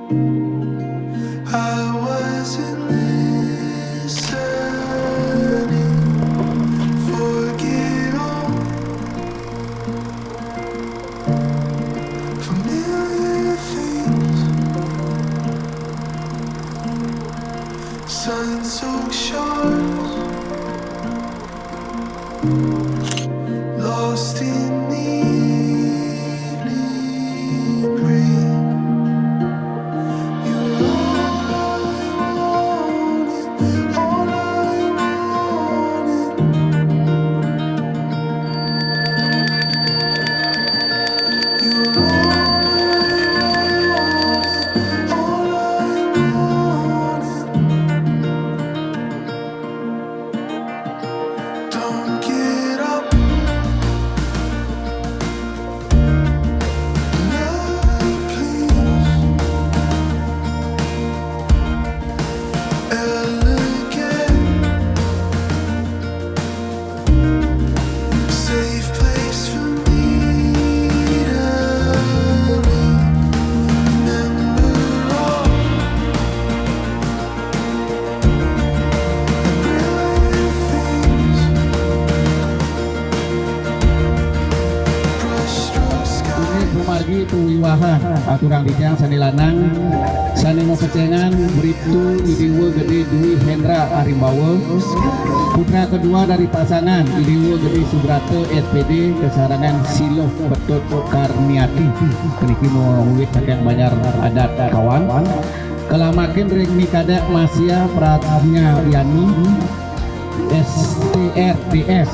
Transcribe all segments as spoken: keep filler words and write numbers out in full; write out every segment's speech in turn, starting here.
I wasn't listening. Forget all familiar things. Sun-soaked shores, lost in the evening breeze. You're all I wanted, all I wanted. You're all I wanted, all I wanted. Don't get up. Love, please. Elegant. Safe place for me to leave. Remember all the brilliant things. Brush stroke sky. Ini sumargi pawiwahan, aturang titiang sané lanang, sané mapecéngan Briptu I Déwa Gedé Dwi Hendra Arimbawa, putra kedua dari pasangan I Déwa Gedé Subrata S P D kasarangan Siloh Petut Karniati. Puniki mawiwit saking Banjar Adat Kawan. Kalamakin ring Ni Kadék Masya Pradnya Yani, S T R D S.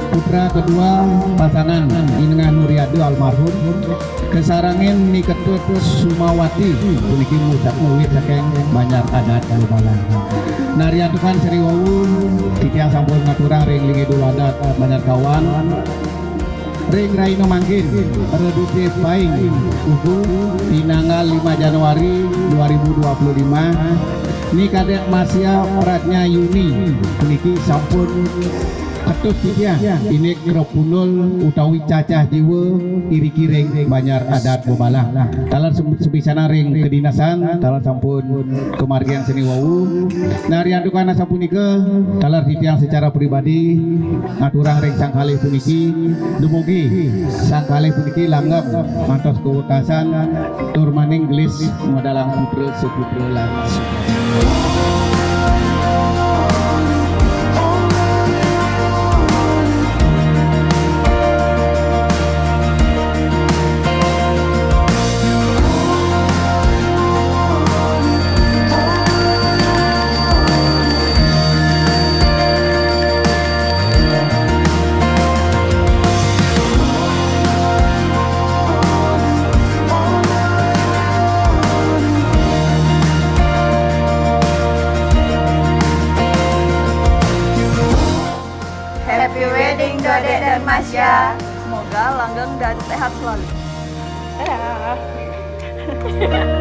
Putra kedua pasangan I Nengah Nuriada almarhum, kasarengin Ni Ketut Sumawati, puniki musak muwit saking Banjar Adat Lumbalang. Nariantukan sari wau, titiang sampun ngaturang ring linggih dulu adat Banjar Kawan. Ring rahina mangkin, Redité Paing Ugu, pinanggal lima Januari dua ribu dua puluh lima, Ni Kadék Masya Pradnya Yuni, puniki sampun ketus titiang, indik krepundul utawi cacah jiwa iriki ring Banjar Adat Bebalang. Taler sem-, sepisanan ring kedinasan, taler sampun kamargiang sari wau. Nariantukan asapunika, taler titiang secara pribadi ngaturang ring sang kalih puniki, dumugi sang kalih puniki langgeng ngantos kawekasan tur malih gelis ngamedalang putra suputra lan Happy wedding, Dodek dan Masya. Semoga langgeng dan sehat selalu. Dadah.